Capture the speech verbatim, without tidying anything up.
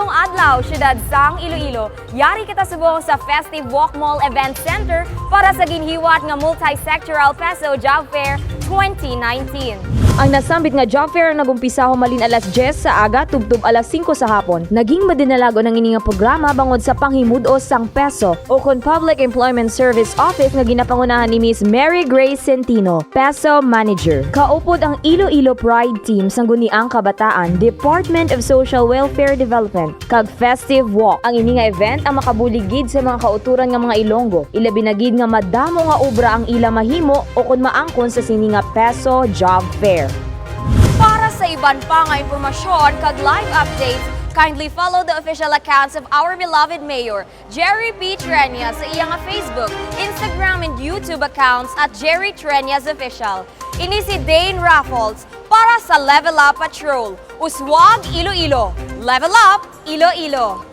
Adlaw, siyudad sang Iloilo. Yari kita subong sa Festive Walk Mall Event Center para sa ginhiwat nga Multisectoral PESO Job Fair twenty nineteen. Ang nasambit nga job fair ang nag-umpisa humalin alas diyes sa aga tubtob alas singko sa hapon. Naging madinalagon ang ini nga programa bangod sa panghimud-os sang PESO, ukon Public Employment Service Office, nga ginapangunahan ni Miss Mary Grace Centino, PESO Manager. Kaupod ang Iloilo Pride Team sang Guniang Kabataan, Department of Social Welfare Development, kag Festive Walk. Ang ini nga event ang makabulig gid sa mga kautoran nga mga Ilonggo, ilabi na gid nga madamo nga obra ang ila mahimo ukon maangkon sa sini nga PESO Job Fair. Para sa iban pa nga impormasyon kag live updates, kindly follow the official accounts of our beloved Mayor, Jerry P. Treñas, sa iya nga Facebook, Instagram, and YouTube accounts at Jerry Treñas Official. Ini si Dane Raffles para sa Level Up Patrol. Uswag Iloilo. Level Up Iloilo.